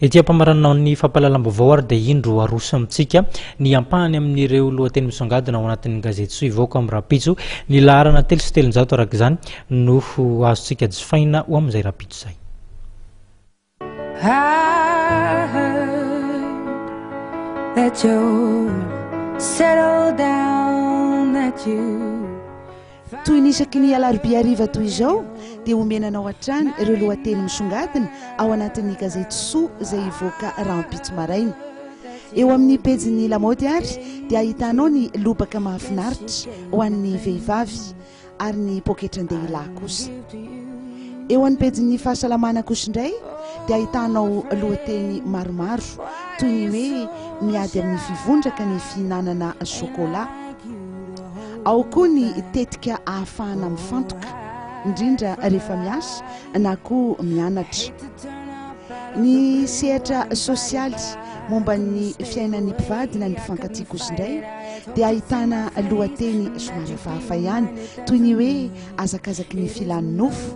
Ety am-pamaranana ny fampahalalam-baovao ary dia indro aroso amintsika ny ampahany amin'ireo lohateny misongadina ao anatin'ny gazety soa hivoaka amin'ny rahampitso. Ny laharana 303 araka izany no ho azontsika jifaina ho amin'izay rahampitso izay. I heard that you settled down, that you Toy ny isaky ny alarobia hariva toy izao dia omena anao hatrany ireo lohateny misongadina ao anatin'ny gazety Soa izay hivoaka rahampitso maraina. Eo amin'ny pejin'ny lamaody ary dia ahitanao ny lobaka mahafinaritra ho an'ny vehivavy ary ny poketran-dehilahy kosa. Eo an'ny pejin'ny fahasalamana kosa indray dia ahitanao lohateny maromaro toy ny hoe miady amin'ny fivondraka ny fihinanana chocolat. Ao koa ny tetika ahafahana mifantoka, indrindra rehefa miasa na koa mianatra. Ny sehatra sosialy momba ny fiainan'ny mpivady na ny mpifankatia kosa indray dia ahitana lohateny somary hafahafa ihany toy ny hoe hazakazaky ny filan'ny nofo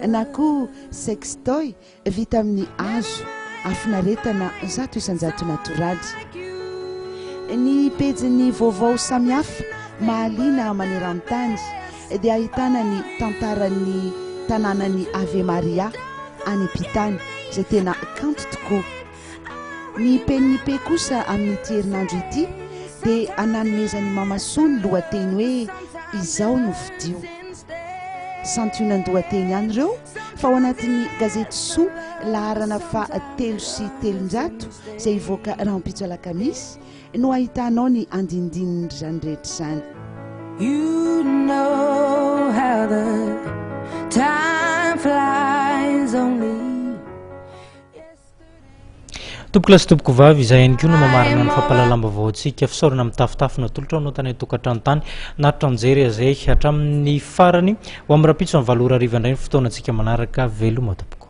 na koa sextoy Vita amin'ny hazo, hafinaretana 100% natoraly. Ny pejin'ny vaovao samihafa mahaliana maneran-tany dia ahitana ny tantaran'ny tanànan'i Ave Maria any ampitany izay tena kanto tokoa. Ny penin'ny P kosa amin'ity herinandro ity dia nanomezan'i Mamasoa ny lohateny hoe Izao no fidio. Santionan-dohateny ihany ireo fa ao anatin'ny gazety Soa laharana faha 303 izay hivoaka rahampitso alakamisy no ahitanao ny andindinin'izany rehetra izany. You know how the time flies only Tompokolahy sy tompokovavy, izay ihany koa no mamarana ny fampahalalam-baovao antsika. Fisaorana mitafotafo natolotra ho anao tany an-tokantrano tany. Naritra nijery azay hatramin'ny farany. Ho amin'ny rahampitso amin'ny 8 ora hariva indray ny fotoanantsika manaraka. Veloma tompoko.